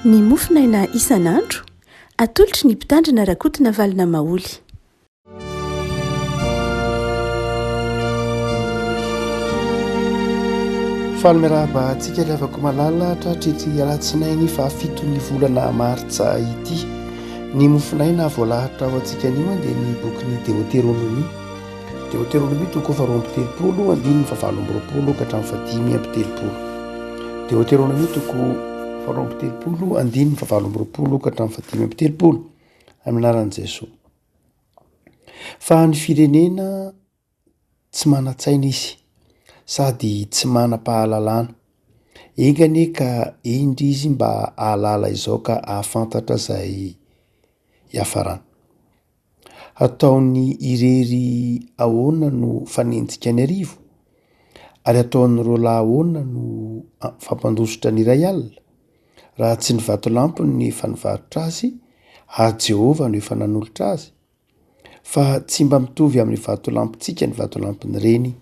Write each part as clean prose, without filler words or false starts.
Ny mofonaina isan'andro, atolotry ny Mpitandrina Rakotonavalona Maholy. Faly miarahaba antsika ry havako malala tratr'ity alatsinainy fahafiton'ny volana martsa ity. Ny mofonaina voalahatra ho antsika anio dia ny bokin'ny Deoteronomia. Deoteronomia toko faharoa amby telopolo andininy fahavalo amby roapolo ka hatramin'ny fahadimy amby telopolo. Deoteronomia toko faharoa amby telopolo andininy fahavalo amby roapolo ka hatramin'ny fahadimy amby telopolo. Amin'ny anaran'i Jesoa. Fa ny firenena tsy manan-tsaina izy sady tsy manam-pahalalana. Enga anie ka hendry izy mba hahalala izao ka hahafantatra izay hiafarany. Hataony irery ahoana no fanenjika ny arivo? Ary ataon'ny roalahy ahoana no fampandositra ny iray alina? Raha tsy ny vatolampiny no efa nivarotra azy, ary Jehovah no efa nanolotra azy? Fa tsy mba mitovy amin'ny vatolampintsika ny vatolampin'ireny,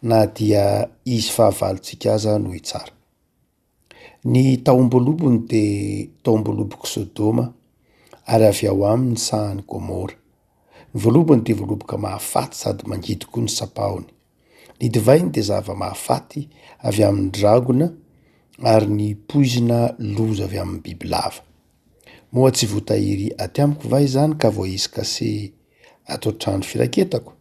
na dia izy fahavalontsika aza no hitsara. Ny tahom-boalobony dia tahom-boalobok'i Sodoma, ary avy ao aminy ny sahan'i Gomora. Ny voalobony dia voaloboka mahafaty sady mangidy koa ny sampahony. Ny divainy dia zava-mahafaty avy amin'ny dragona ary ny poizina loza avy amin'ny bibilava. Moa tsy voatahiry aty amiko va izany ka voaisy kase ato an-trano firaketako?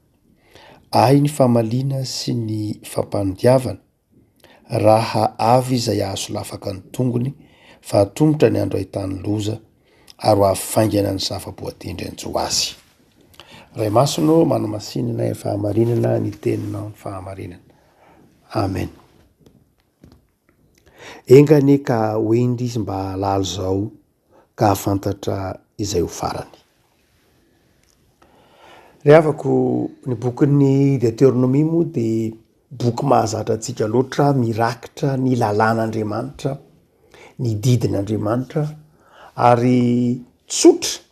Ahy ny famaliana sy ny fampanodiavana, raha avy izay hahasolafaka ny tongony, fa atomotra ny andro ahitany loza, ary ho avy faingana ny zava-boatendry hanjo azy. Ray Masina ô, manamasinana ny fahamarinana ny teninao ny fahamarinana. Amen. Enga anie ka ho hendry izy mba hahalala izao ka hahafantatra izay ho farany. Ry havako, ny bokin'ny Deteronomia moa dia boky mahazatra antsika loatra, mirakitra ny lalàn'Andriamanitra, ny didin'Andriamanitra ary tsotra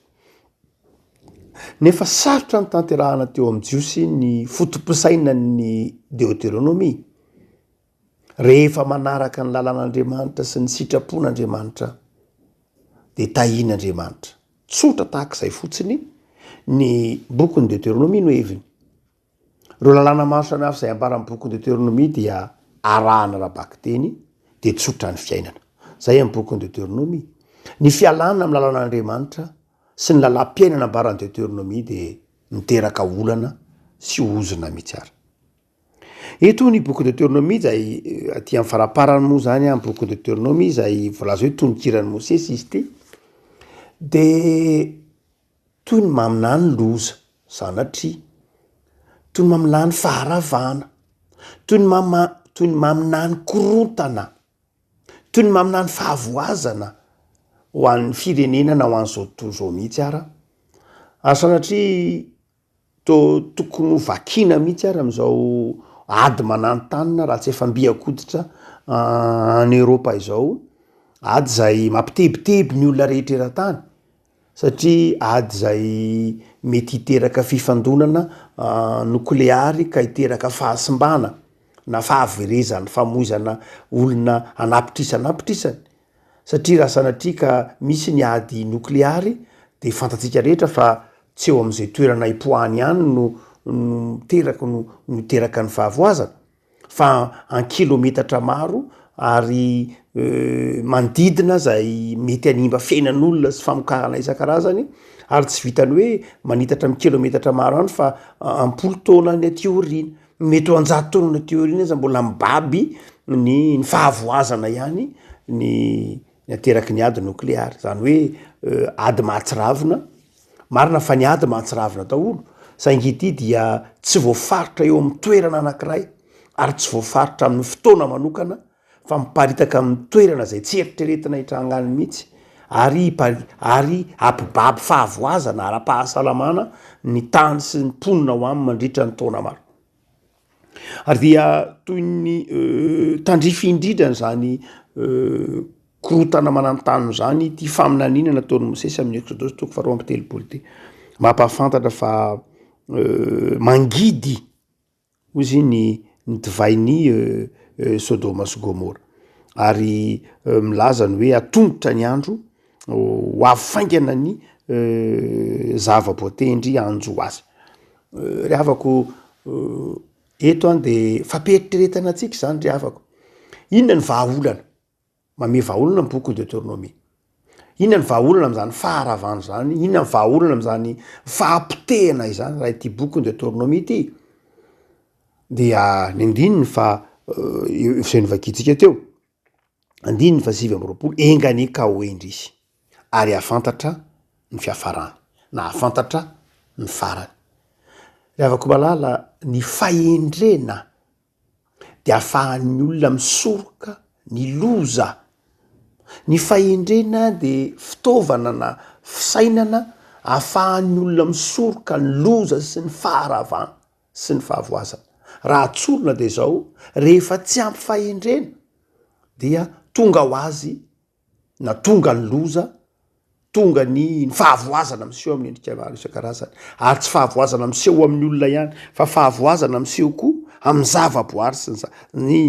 nefa sarotra ny tanterahana teo amin'ny Jiosy ny foto-pisainan'ny Deoteronomia. Rehefa manaraka ny lalàn'Andriamanitra sy ny sitrapon'Andriamanitra dia tahian'Andriamanitra. Tsotra tahaka izay fotsiny ny bokin'ny Deoteronomia no heviny. Ireo lalàna maro samihafa izay ambaran'ny bokin'ny Deoteronomia dia arahana ara-bakiteny dia tsotra ny fiainana. Izay amin'ny bokin'ny Deoteronomia. Ny fialana amin'ny lalàn'Andriamanitra sy ny lalàm-piainana ambaran'ny Deoteronomia dia miteraka olana sy ozona mihitsy ary. Eto ny boky Deoteronomia izay aty amin'ny faraparany moa zany an, boky Deoteronomia izay voalaza hoe tononkiran'i Mosesy izy ity, de toy ny maminany loza, sanatria, toy ny maminany faharavana, toy ny mama- toy ny maminany korontana, toy ny maminany fahavoazana ho an'ny firenena na ho an'izao tontolo izao mihitsy ara, ary sanatria Toa tokony ho vakiana mihitsy ary amin'izao ady mananontanona raha tsy efa mby an-koditra any Eoropa izao, ady izay mampitebiteby ny olona rehetra eran-tany satria ady izay mety hiteraka fifandonana nokleary ka hiteraka fahasimbana na fahaverezan'ny famoizana olona an'apitrisa an'apitrisany. Satria raha sanatria ka misy ny ady nokleary dia fantatsika rehetra fa tsy eo amin'izay toerana ipoahany ihany no no miteraka no no hiteraka ny fahavoazana fa an-kilometatra maro ary manodidina izay mety hanimba fiainan'olona sy famokarana isan-karazany ary tsy vitan'ny hoe manitatra amin'ny kilometatra maro any fa am-polo taonany aty aoriana. Mety ho an-jato taona aty aoriana aza mbola mibaby ny ny fahavoazana ihany ny ny ateraky ny ady nokleary, zany hoe ady mahatsiravina, marina fa ny ady mahatsiravina daholo saingy ity dia tsy voafaritra eo amin'ny toerana anankiray ary tsy voafaritra amin'ny fotoana manokana fa miparitaka amin'ny toerana izay tsy eritreretina hitrangany mihitsy ary hipari- ary hampibaby fahavoazana ara-pahasalamana ny tany sy ny mponina ao aminy mandritra ny taona maro. Ary dia toy ny tandrify indrindra an'izany korontana mananontanona izany ity faminaniana nataon'i Mosesy amin'ny Eksodosy toko faharoa amby telopolo ity. Mampahafantatra fa mangidy Hoy izy, ny ny divain'i Sodoma sy Gomora. Ary milaza ny hoe atongotra ny andro, ho avy faingana ny zava-boatendry hanjo azy. Ry havako, eto an de fampieritreretana antsika izany ry havako. Inona ny vahaolana? Mamehy vahaolana ny bokin'ny Deoteronomia. Inona ny vahaolana amin'izany faharavana izany? Inona ny vahaolana amin'izany fahapotehana izany raha ity bokin'ny Deoteronomia ity? Dia ny andininy fa izay novakintsika teo, andininy faha 29, enga anie ka ho hendry izy ary hahafantatra ny fiafarany na hahafantatra ny farany. Ry havako malala, ny fahendrena dia ahafahan'ny olona misoroka ny loza. Ny fahendrena dia fitaovana na fisainana ahafahan'ny olona misoroka ny loza sy ny faharavana sy ny fahavoazana. Raha tsorina dia izao, rehefa tsy ampy fahendrena dia tonga ho azy na tonga ny loza, tonga ny ny fahavoazana miseho amin'ny endrika maro isan-karazany, ary tsy fahavoazana miseho amin'ny olona ihany fa fahavoazana miseho koa amin'ny zavaboary sy ny za- ny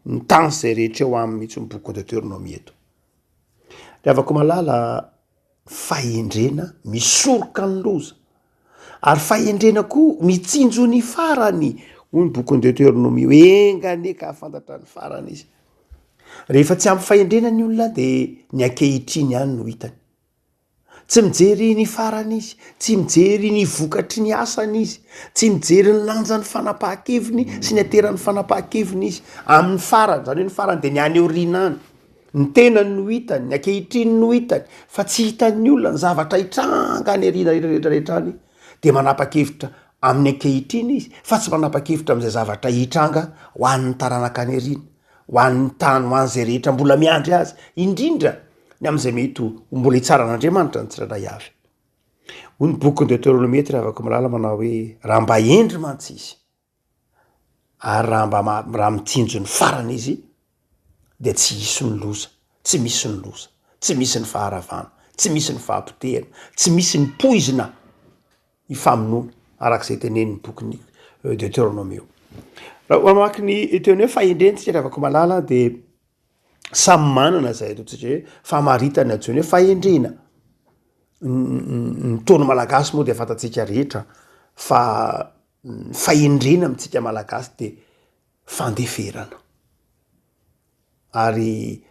ny tany izay rehetra eo aminy mihitsy ny bokin'ny Deoteronomia eto. Ry havako malala, fahendrena misoroka ny loza, ary fahendrena koa mitsinjo ny farany, hoy ny bokin'ny Deoteronomia hoe enga anie ka hahafantatra ny farany izy. Rehefa tsy ampy fahendrena ny olona dia ny ankehitriny ihany no hitany. Tsy mijery ny farany izy, tsy mijery ny vokatry ny asany izy, tsy mijery ny lanjan'ny fanapahan-keviny sy ny hateran'ny fanapahan-keviny izy amin'ny farany, izany hoe ny farany dia ny any aoriana any. Ny tenany no hitany, ny ankehitriny no hitany, fa tsy hitan'ny olona ny zavatra hitranga any aoriana rehetra rehetra any, dia manapa-kevitra amin'ny ankehitriny izy fa tsy manapa-kevitra amin'izay zavatra hitranga ho an'ny taranaka any aoriana, ho an'ny tany, ho an'izay rehetra mbola miandry azy, indrindra ny amin'izay mety ho mbola hitsaran'Andriamanitra ny tsirairay avy. Hoy ny bokin'ny Deoteronomia eto ry havako malala manao hoe, raha mba hendry mantsy izy, ary raha mba ma- raha mitsinjo ny farany izy dia tsy hisy ny loza, tsy misy ny loza, tsy misy ny faharavana, tsy misy ny fahapotehana, tsy misy ny poizina hifamonoana araka izay tenenin'ny bokin'ny Deoteronomio. Raha mamaky ny teny hoe fahendrena isika ry havako malala dia samy manana izay ataontsika hoe famaritana antsoina hoe fahendrena. Ny ntaolo malagasy moa dia fantatsika rehetra fa ny fahendrena amintsika malagasy dia fandeferana. Ary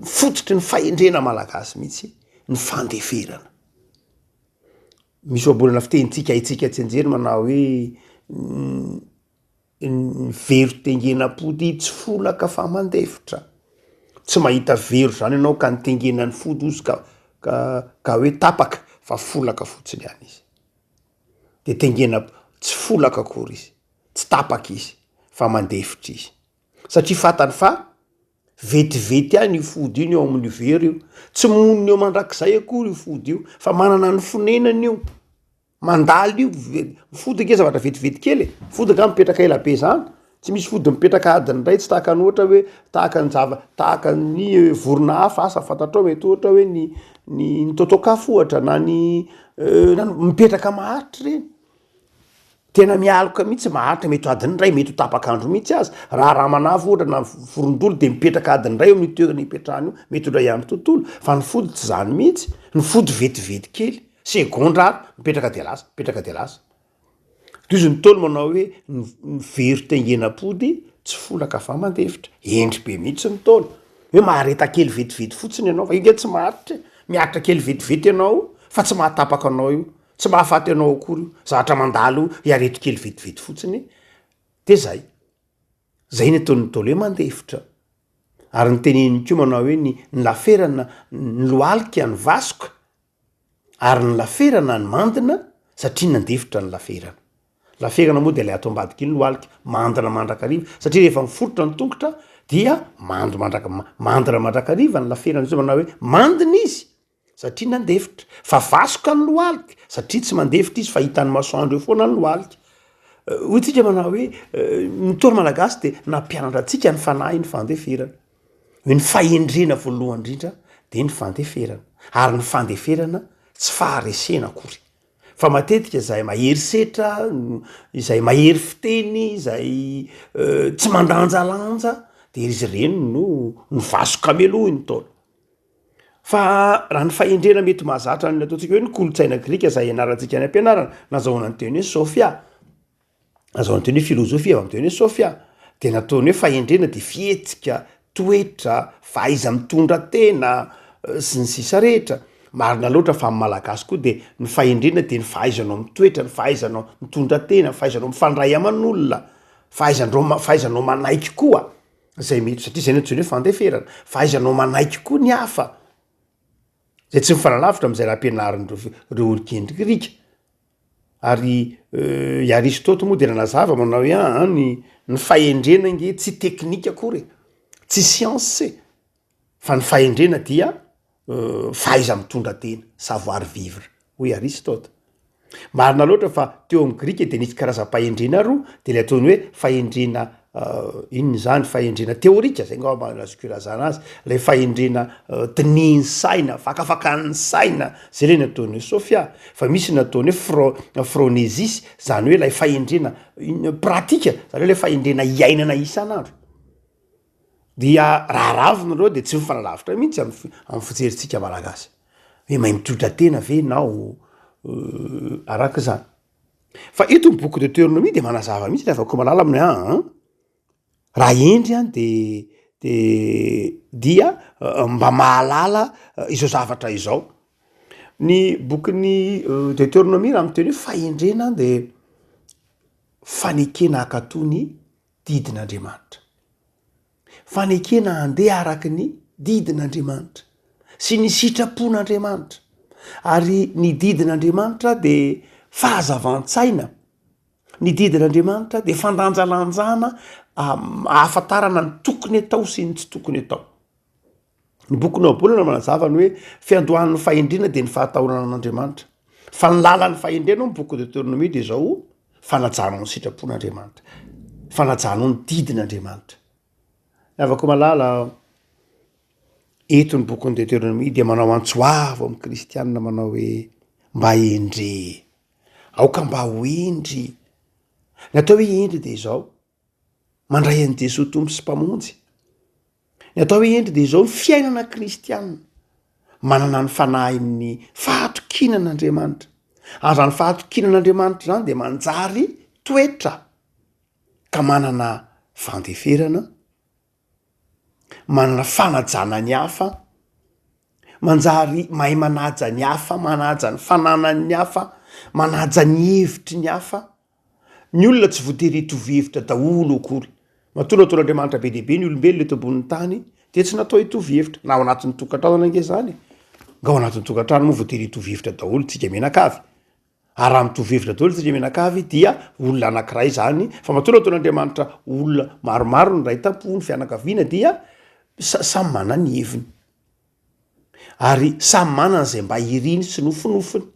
fototry ny fahendrena malagasy mihitsy ny fandeferana. Misy ohabolana fitenintsika haintsika tsianjery manao hoe ny vero tengenam-pody tsy folaka fa mandefitra. Tsy mahita vero zany ianao ka nitengenan'ny fody ozy ka ka ka hoe tapaka fa folaka fotsiny ihany izy. De tengena tsy folaka akory izy, tsy tapaka izy fa mandefitra izy. Satria fantany fa vetivety ihany io fody iny eo amin'io vero io, tsy monina eo mandrakizay akory io fody io fa manana ny fonenany io. Mandalo io ve, ny fody ange zavatra vetivety kely e, fody angaha mipetraka ela be zany? Tsy misy fody mipetraka adiny iray tsy tahaka ny ohatra hoe tahaka ny zava- tahaka ny vorona hafa asa fantatrao mety ohatra hoe ny ny ny tôtôkafo ohatra na ny na ny mipetraka maharitra ireny, tena mialoka mihitsy maharitra mety ho adiny iray mety ho tapak'andro mihitsy aza, raha ramanavy ohatra na vorondolo de mipetraka adiny iray eo amin'io toerana ipetrahany io mety ho indray andro tontolo, fa ny fody tsy zany mihitsy, ny fody vetivety kely. Segondra ary, mipetraka dia lasa, mipetraka dia lasa. Toy izy ny Ntaolo manao hoe ny ny very taingenam-pody tsy folaka fa mandefitra. Hendry be mihitsy ny Ntaolo. Hoe mahareta kely vetivety fotsiny ianao fa io nge tsy maharitra e. Miaritra kely vetivety ianao fa tsy mahatapaka anao io, tsy mahafaty anao akory io. Zavatra mandalo iareto kely vetivety fotsiny de zay. Zay ny ataon'ny Ntaolo hoe mandefitra. Ary ny teneniny koa manao hoe ny ny laferana ny lohalika ny vasoka ary ny laferana ny mandina satria nandefitra ny laferana. Laferana moa dia ilay ato ambadika iny lohalika, mandina mandrakariva satria rehefa miforitra ny tongotra dia mando mandraka- mandina mandrakariva ny laferana, izay manao hoe mandina izy satria nandefitra, fa vasoka ny lohalika satria tsy mandefitra izy fa hitan'ny masoandro eo foana ny lohalika. Hoy tsika manao hoe ny Ntaolo malagasy dia nampianatra antsika ny fanahy ny fandeferana. Hoe ny fahendrena voalohany indrindra dia ny fandeferana, ary ny fandeferana tsy faharesena akory. Fa matetika izay mahery setra, izay mahery fiteny, izay tsy mandanjalanja. De izy ireny no nivasoka mialoha hoy ny Ntaolo. Fa raha ny fahendrena mety mahazatra ny ataontsika hoe ny kolontsaina grika izay ianarantsika any am-pianarana, nazahoana ny teny hoe sofia, nazahoana ny teny hoe filozofia avy amin'ny teny hoe sofia, de nataony hoe fahendrena de fihetsika, toetra, fahaiza-mitondra tena, sy ny sisa rehetra. Marina loatra fa amin'ny malagasy koa de ny fahendrena de ny fahaizanao mitoetra, ny fahaizanao mitondra tena, ny fahaizanao mifandray aman'olona, fahaizandrao fahaizanao manaiky koa. Zay mety satria zay no antsoina hoe fandeferana, fahaizanao manaiky koa ny hafa, zay tsy mifanalavitra am'zay raha ampianarin'ireo ireo olon-kendry grika. Ary i Aristote moa de nanazava manao hoe aa ny ny fahendrena ange tsy teknika akory e, tsy siansa e, fa ny fahendrena dia fahaiza-mitondra tena, savoir vivre, hoy Aristote. Marina loatra fa teo amin'ny grika dia nisy karazam-pahendrena roa, dia ilay ataony hoe fahendrena inona izany, fahendrena teorika, zay angamba no azoko ilazana azy, ilay fahendrena dinihin'ny saina, fakafakan'ny saina, zay ilay nataony hoe sofia, fa misy ny ataony hoe phro- phronesis, zany hoe ilay fahendrena inona pratika, zany hoe ilay fahendrena iainana isan'andro. Dia raha ravina ireo dia tsy mifanalavitra mihitsy amin'ny fijerintsika malagasy. Hoe mahay mitondra tena ve ianao araka izany. Fa eto ny boky Deuteronomie dia manazava mihitsy ry havako malala amin'ny hoe aa raha hendry an de de dia mba mahalala izao zavatra izao. Ny bokin'ny Deuteronomie raha miteny hoe fahendrena de fanekena hankatò ny didin'Andriamanitra. Fanekena handeha araka ny didin'Andriamanitra sy ny sitrapon'Andriamanitra. Ary ny didin'Andriamanitra dia fahazavan-tsaina. Ny didin'Andriamanitra dia fandanjalanjana ahafantarana ny tokony atao sy ny tsy tokony atao. Ny bokin'ny Ohabolana manazava ny hoe fiandohan'ny fahendrena dia ny fahatahorana an'Andriamanitra. Fa ny lalan'ny fahendrena ao amin'ny boky Deuteronomie dia izao, fanajanao ny sitrapon'Andriamanitra, fanajanao ny didin'Andriamanitra. Ny havako malala, eto ny bokin'ny Deuteronomie dia manao antso avo amin'ny kristianina manao hoe mba hendre, aoka mba ho hendry. Ny atao hoe hendry dia izao, mandray an'i Jesoa Tompo sy Mpamonjy. Ny atao hoe hendry dia izao, ny fiainana kristianina, manana ny fanahin'ny fahatokiana an'Andriamanitra. Ary izany fahatokiana an'Andriamanitra izany dia manjary toetra ka manana fandeferana, manana fanajana ny hafa, manjary mahay manaja ny hafa, manaja ny fananan'ny hafa, manaja ny hevitry ny hafa. Ny olona tsy voatery hitovy hevitra daholo akory. Matoa nataon'Andriamanitra be dia be ny olombelona eto ambonin'ny tany dia tsy natao hitovy hevitra. Na ao anatin'ny tokantrano ange izany e. Nga ao anatin'ny tokantrano moa voatery hitovy hevitra daholo tsika mianakavy? Ary raha mitovy hevitra daholo tsika mianakavy dia olona anankiray izany, fa matoa nataon'Andriamanitra olona maromaro ny iray tampo, ny fianakaviana dia samy manana ny heviny. Ary samy manana izay mba iriny sy nofinofiny.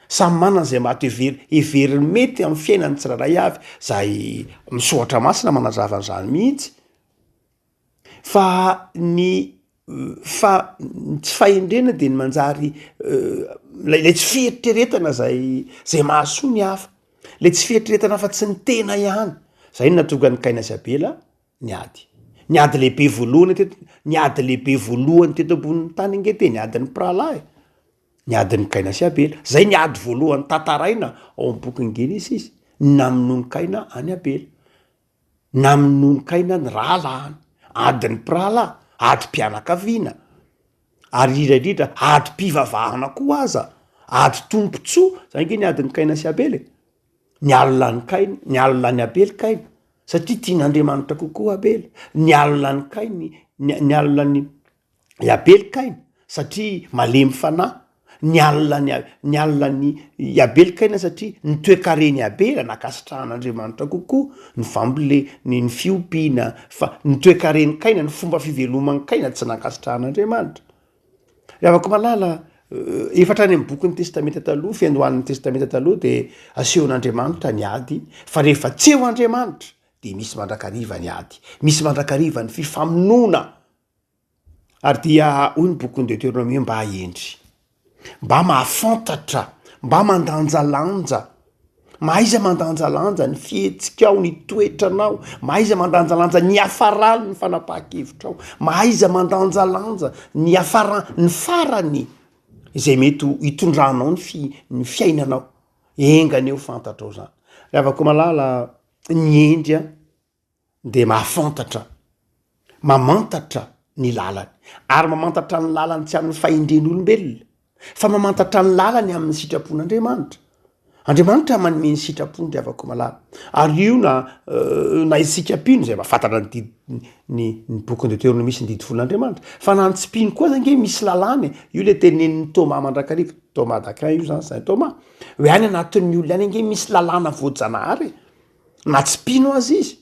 Samy manana izay mba hever- heveriny mety amin'ny fiainany tsirairay avy. Izay misoratra masina manazava an'izany mihitsy. Fa ny fa ny tsy fahendrena dia ny manjary lay lay tsy fieritreretana zay zay mahasoa ny hafa. Le tsy fieritreretana afa-tsy ny tena ihany. Zay no nahatonga an'i Kaina sy Abela ny ady. Ny ady lehibe voalohany teto, ny ady lehibe voalohany teto ambonin'ny tany ange dia ny adin'ny mpirahalahy e. Ny adin'i Kaina sy Abela. Zay ny ady voalohany tantaraina ao amin'ny bokin'ny Genesisy. Ny namonoan'i Kaina an'i Abela. Namonoan'i Kaina ny rahalahiny. Adin'ny mpirahalahy, adim-pianakaviana. Ary indrindra indrindra adim-pivavahana koa aza. Ady tombontsoa, zany ange ny adin'i Kaina sy Abela e. Nialona an'i Kaina, nialona an'i Abely Kaina, satria tian'Andriamanitra kokoa Abela. Nialona an'i Kaina, nialona an'i i Abely Kaina, satria malemy fanahy. Nialona an'i nialona an'i i Abely Kaina satria ny toe-karen'i Abela nankasitrahan'Andriamanitra kokoa, ny fambolena, ny ny fiompiana, fa ny toe-karen'i Kaina, ny fomba fiveloman'i Kaina tsy nankasitrahan'Andriamanitra. Ry havako malala, efa hatrany amin'ny bokin'ny Testamenta Taloha, fiandohan'ny Testamenta Taloha dia asehon'Andriamanitra ny ady, fa rehefa tsy eo Andriamanitra dia misy mandrakariva ny ady, misy mandrakariva ny fifamonoana. Ary dia hoy ny bokin'ny Deuteronomie mba hendry, mba mahafantatra, mba mandanjalanja. Mahaiza mandanjalanja ny fihetsikao, ny toetranao, mahaiza mandanjalanja ny hiafaran'ny fanapahan-kevitrao, mahaiza mandanjalanja ny hiafaran- ny farany izay mety ho hitondranao ny fi- ny fiainanao. Enga anie ho fantatrao izany. Ry havako malala, ny hendry an, dia mahafantatra, mamantatra ny lalany, ary mamantatra ny lalany tsy amin'ny fahendren'olombelona, fa mamantatra ny lalany amin'ny sitrapon'Andriamanitra. Andriamanitra manome ny sitrapony ry havako malala. Ary io na na isika mpino izay mahafantatra ny didy ny ny bokin'ny Deoteronomia sy ny didy folon'Andriamanitra, fa na ny tsy mpino koa aza ange misy lalàna e. Io le tenenin'i Thomas mandrakariva, Thomas d'Aquin io zany, Saint Thomas, hoe any anatin'ny olona any ange misy lalàna voajanahary e. Na tsy mpino aza izy,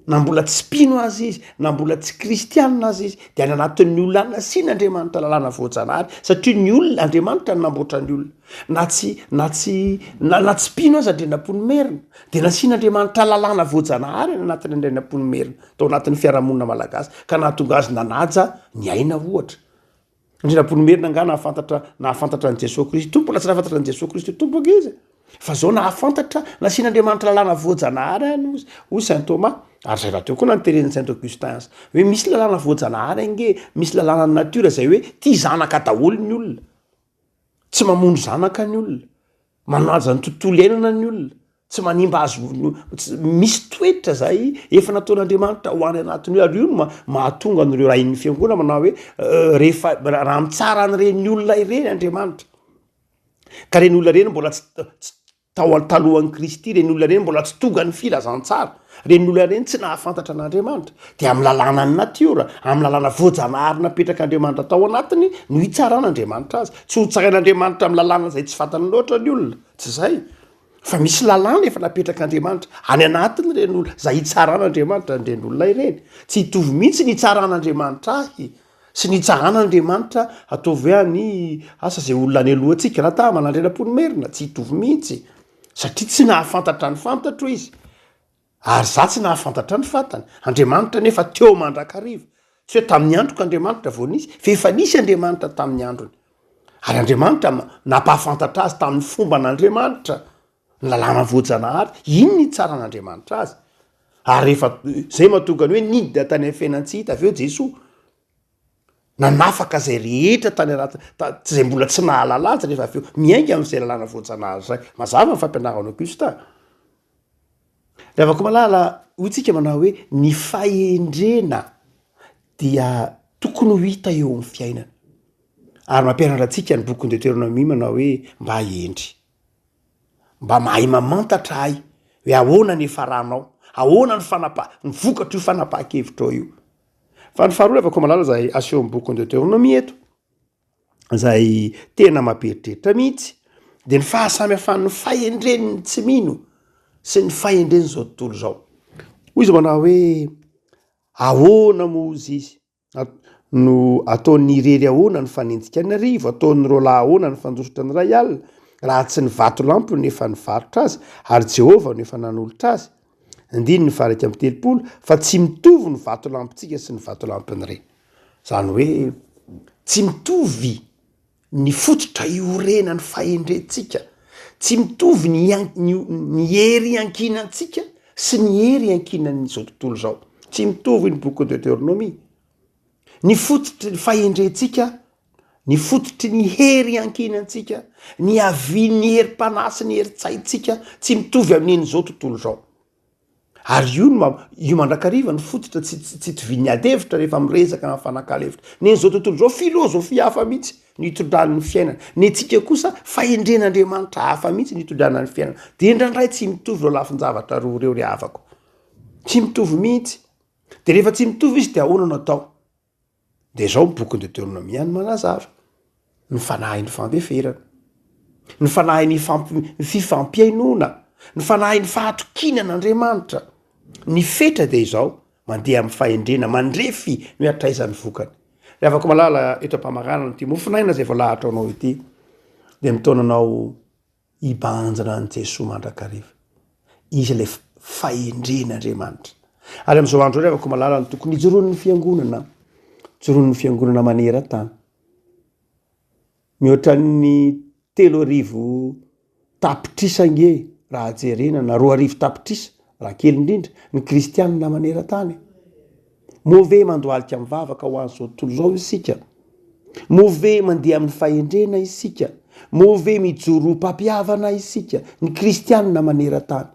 na mbola tsy mpino aza izy, na mbola tsy kristianina aza izy, dia any anatin'ny olona any nasian'Andriamanitra lalàna voajanahary, satria ny olona, Andriamanitra no namboatra ny olona. Na tsy, na tsy, na, na tsy mpino aza Andrianampoinimerina, dia nasian'Andriamanitra lalàna voajanahary any anatin'ny Andrianampoinimerina, tao anatin'ny fiarahamonina malagasy, ka nahatonga azy nanaja ny aina ohatra. Andrianampoinimerina angaha nahafantatra nahafantatra an'i Jesoa Kristy Tompo? Mbola tsy nahafantatra an'i Jesoa Kristy Tompo ange izy e. Fa zao nahafantatra, nasian'Andriamanitra lalàna voajanahary any hozy, hoy Saint Thomas. Ary zay rahateo koa nanteren'i Saint Augustin azy. Hoe misy lalàna voajanahary ange, misy lalànan'ny natiora zay hoe tia zanaka daholo ny olona. Tsy mamono zanaka ny olona. Manaja ny tontolo iainana ny olona. Tsy manimba azy misy toetra zay efa nataon'Andriamanitra ho any anatiny io ary io no mahatonga an'ireo rain'ny fiangonana manao hoe rehefa raha mitsara an'ireny olona ireny Andriamanitra ka ireny olona ireny mbola tsy tsy tao talohan'i Kristy ireny olona ireny mbola tsy tonga ny filazantsara ireny olona ireny tsy nahafantatra an'Andriamanitra dia amin'ny lalànan'ny natiora amin'ny lalàna voajanahary napetrak'Andriamanitra tao anatiny no hitsaran'Andriamanitra azy tsy ho tsarain'Andriamanitra amin'ny lalàna izay tsy fantany loatra ny olona tsy izay Fa misy lalàna efa napetrak'Andriamanitra any anatiny ireny olona, izay hitsaran'Andriamanitra an'ireny olona ireny. Tsy hitovy mihitsy ny hitsaran'Andriamanitra ahy sy ny hitsaran'Andriamanitra ataovy hoe any asa izay olona any alohantsika, Radama na Andrianampoinimerina, tsy hitovy mihitsy satria tsy nahafantatra ny fantatro izy. Ary za tsy nahafantatra ny fantany. Andriamanitra anefa teo mandrakariva. Tsy hoe tamin'ny androko Andriamanitra vao nisy, fa efa nisy Andriamanitra tamin'ny androny. Ary Andriamanitra nampahafantatra azy tamin'ny fomban'Andriamanitra, ny lalàna voajanahary, iny ny hitsaran'Andriamanitra azy. Ary rehefa, zay mahatonga ny hoe nidina tany amin'ny fiainan-tsy hita avy eo Jesoa. Nanafaka izay rehetra tany anaty, ta, izay mbola tsy nahalala azy rehefa avy eo. Miainga amin'izay lalàna voajanahary izay. Mazava ny fampianaran'i Augustin. Ry havako malala, hoy tsika manao hoe ny fahendrena dia tokony ho hita eo amin'ny fiainana. Ary mampianatra antsika ny bokin'i Deoteronomia manao hoe mba hendry. Mba mahay mamantatra ahy hoe ahoana ny hifaranao, ahoana ny fanapa- ny vokatr'io fanapahan-kevitrao io. Fa ny faharoa ry havako malala izay asehon'ny bokin'i Deoteronomia eto, izay tena mampieritreritra mihitsy dia ny fahasamihafan'ny fahendren'ny tsy mino sy ny fahendren'izao tontolo izao. Hoy izy manao hoe ahoana moa hozy izy no ataon'ny irery ahoana ny fanenjika ny arivo, ataon'ny roalahy ahoana ny fandositra ny iray alina, raha tsy ny vatolampy no efa nivarotra azy ary Jehovah no efa nanolotra azy. Andininy faha 31, fa tsy mitovy ny vatolampintsika sy ny vatolampin'ireny. Izany hoe tsy mitovy ny fototra iorenan'ny fahendrentsika, tsy mitovy ny ny hery iankinantsika sy ny hery iankinan'izao tontolo izao. Tsy mitovy ny bokin'i Deoteronomia. Ny fototry ny fahendrentsika, ny fototry ny hery iankinantsika, ny havian'ny herim-panahy sy ny herin-tsaintsika tsy mitovy amin'izao tontolo izao. Ary io no ma-, io mandrakariva no fototra tsy tsy itovian'ny ady hevitra rehefa miresaka na mifanakalo hevitra. Ny an'izao tontolo izao filôzôfia hafa mihitsy no itondrany ny fiainana. Ny antsika kosa fahendren'Andriamanitra hafa mihitsy no itondrana ny fiainana. Dia indraindray tsy mitovy ireo lafin-javatra roa ireo ry havako. Tsy mitovy mihitsy. Dia rehefa tsy mitovy izy dia ahoana no atao? Dia izao ny bokin'i Deoteronomia no manazava, ny fanahin'ny fandeferana, ny fanahin'ny ny fifampihainoana, ny fanahin'ny fahatokiana an'Andriamanitra. Ny fetra dia izao, mandeha amin'ny fahendrena, mandrefy ny hoe hatraiza ny vokany. Ry havako malala, eto am-pamaranana ity mofon'aina izay voalahatra ho anao ity, dia mitaona anao hibanjina an'i Jesoa mandrakariva. Izy ilay fahendren'Andriamanitra. Ary amin'izao andro izao ry havako malala no tokony hijoroan'ny fiangonana, hijoroan'ny fiangonana maneran-tany. Mihoatra ny 3000 tapitrisa ange. raha jerena na 2000 tapitrisa raha kely indrindra ny kristianina maneran-tany. Moa ve mandohalika mivavaka ho an'izao tontolo izao isika? Moa ve mandeha amin'ny fahendrena isika? Moa ve mijoro ho mpampihavana isika, ny kristianina maneran-tany,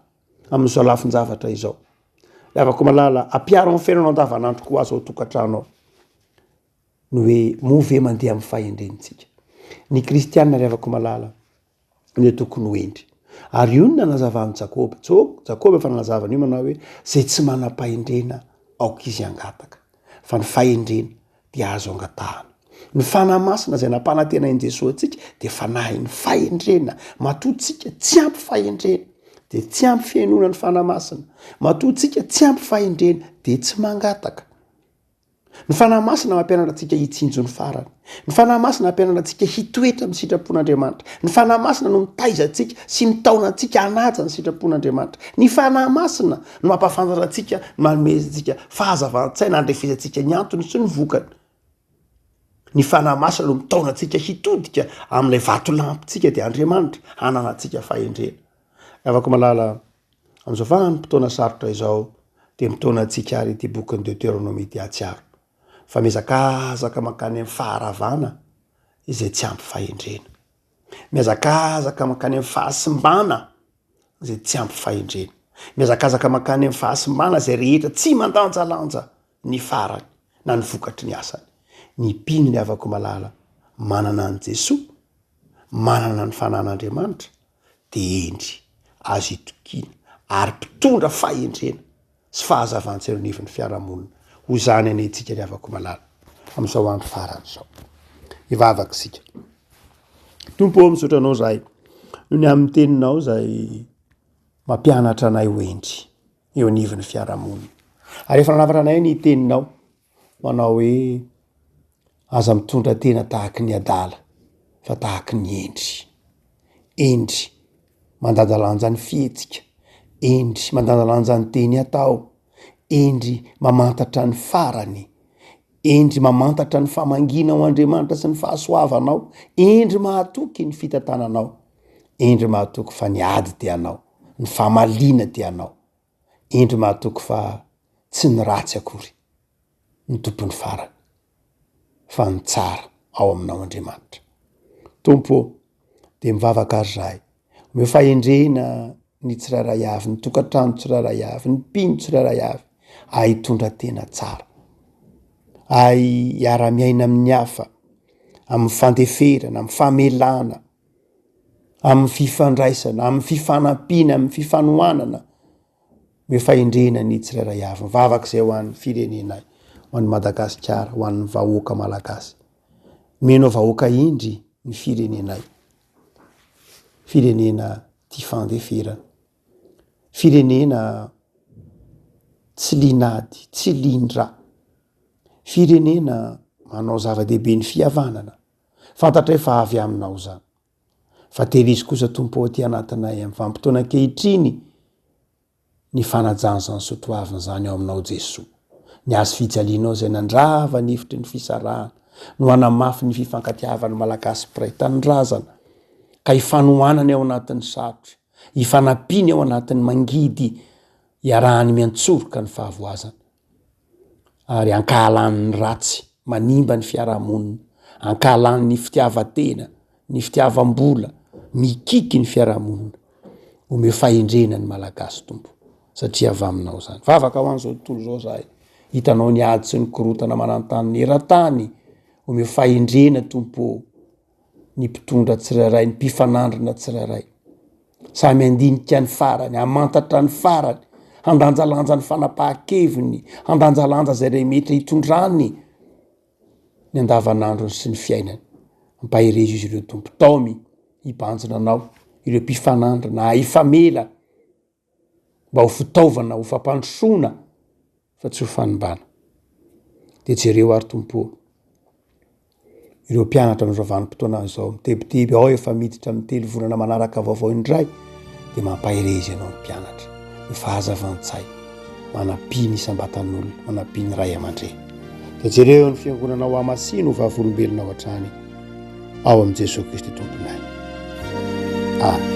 amin'izao lafin-javatra izao? Ry havako malala, ampiaro amin'ny fiainanao andavanandro koa aza ao an-tokantrano ao ny hoe moa ve mandeha amin'ny fahendrentsika? Ny kristianina ry havako malala, no tokony ho hendry. Ary io no nanazavan'i Jakoba. Jakoba efa nanazava an'io manao hoe izay tsy manam-pahendrena aoka izy hangataka, fa ny fahendrena dia azo angatahana. Ny Fanahy Masina izay nampanantenain'i Jesoa antsika dia fanahin'ny fahendrena. Matoa tsika tsy ampy fahendrena dia tsy ampy fihainoana ny Fanahy Masina. Matoa tsika tsy ampy fahendrena dia tsy mangataka. Ny Fanahy Masina mampianatra antsika hitsinjo ny farany. Ny Fanahy Masina mampianatra antsika hitoetra amin'ny sitrapon'Andriamanitra. Ny Fanahy Masina no mitaiza antsika sy mitaona antsika hanaja ny sitrapon'Andriamanitra. Ny Fanahy Masina no mampahafantatra antsika, manome antsika fahazavan-tsaina handrefesantsika ny antony sy ny vokany. Ny Fanahy Masina no mitaona antsika hitodika amin'ilay vatolampintsika dia Andriamanitra, hananantsika fahendrena. Ravako malala, Amin'izao vanim-potoana sarotra izao dia mitaona antsika àry ity bokin'ny Deoteronomia ity hahatsiaro fa mihazakazaka mankany amin'ny faharavana izay tsy ampy fahendrena. Mihazakazaka mankany amin'ny fahasimbana izay tsy ampy fahendrena. Mihazakazaka mankany amin'ny fahasimbana izay rehetra tsy mandanjalanja ny farany na ny vokatry ny asany. Ny mpino ny havako malala manana an'i Jesoa, manana ny fanan'Andriamanitra dia hendry, azo itokiana, ary mpitondra fahendrena sy fahazavan-tsaina eo anivon'ny fiarahamonina. Ho izany anie isika ry havako malala, amin'izao andro farany izao. Hivavaka isika. Tompo ô, misaotra Anao izahay noho ny amin'ny Teninao izay mampianatra anay ho hendry eo anivon'ny fiarahamonina. Ary efa nanafatra anay ny Teninao manao hoe, Aza mitondra tena tahaky ny adala, fa tahaky ny hendry. Hendry, mandanjalanja ny fihetsika, hendry, mandanjalanja ny teny atao, hendry, mamantatra ny farany, hendry, mamantatra ny famangiana ao Andriamanitra sy ny fahasoavanao, hendry mahatoky ny fitantananao, hendry mahatoky fa ny ady dia anao, ny famaliana dia anao. Hendry mahatoky fa tsy ny ratsy akory no tompon'ny farany fa ny tsara ao aminao Andriamanitra. Tompo ô, dia mivavaka ary zahay, omeo fahendrena ny tsirairay avy, ny tokantrano tsirairay avy, ny mpino tsirairay avy, ahay hitondra tena tsara, ahay hiara-miaina amin'ny hafa, amin'ny fandeferana, amin'ny famelana, amin'ny fifandraisana, amin'ny fifanampiana, amin'ny fifanohanana, Omeo fahendrena ny tsirairay avy. Mivavaka izay ho an'ny firenenay, ho an'i Madagasikara, ho an'ny vahoaka malagasy. Omenao vahoaka hendry ny firenenay. Firenena tia fandeferana. Firenena tsy lian'ady, tsy lian-dra. Firenena manao zava-dehibe ny fihavanana. Fantatray fa avy aminao izany. Fa tehirizo kosa Tompo ô aty anatinay amin'ny vanim-potoana ankehitriny ny fanajana izany soa toavina izany ao aminao Jesoa. Ny hazo fijalianao izay nandrava ny efitry ny fisarahana no hanamafy ny fifankatiavan'ny Malagasy mpiray tanindrazana ka hifanohanany ao anatin'ny sarotra, hifanampiany ao anatin'ny mangidy, hiarahany miantsoroka ny fahavoazana. ary ankahalany ny ratsy manimba ny fiarahamonina, ankahalany ny fitiavan-tena, ny fitiavam-bola, mikiky ny fiarahamonina. Omeo fahendrena ny Malagasy Tompo satria avy aminao izany. Vavaka ho an'izao tontolo izao zahay. Hitanao ny ady sy ny korontana manan-tany eran-tany. Omeo fahendrena Tompo ô. Ny mpitondra tsirairay, ny mpifanandrina tsirairay. Samy handinika ny farany, hamantatra ny farany, handanjalanja ny fanapahan-keviny, handanjalanja izay rehetra hitondrany ny andavanandrony sy ny fiainany. Ampaherezo izy ireo Tompo, taomy hibanjina anao, ireo mpifanandrina, hifamela mba ho fitaovana ho fampandrosoana fa tsy ho fanimbana. De jereo ary Tompo ô, ireo mpianatra amin'izao vanim-potoana izao mitebiteby ao efa miditra amin'ny telo volana manaraka vaovao indray de mampahereza ianao ny mpianatra ny fahazavan-tsaina manampia ny isam-batan'olona manampia ny ray aman-dreny de jereo ny fiangonanao hamasino ho vavolombelonao hatrany ao amin'i Jesoa Kristy Tomponay. Amen.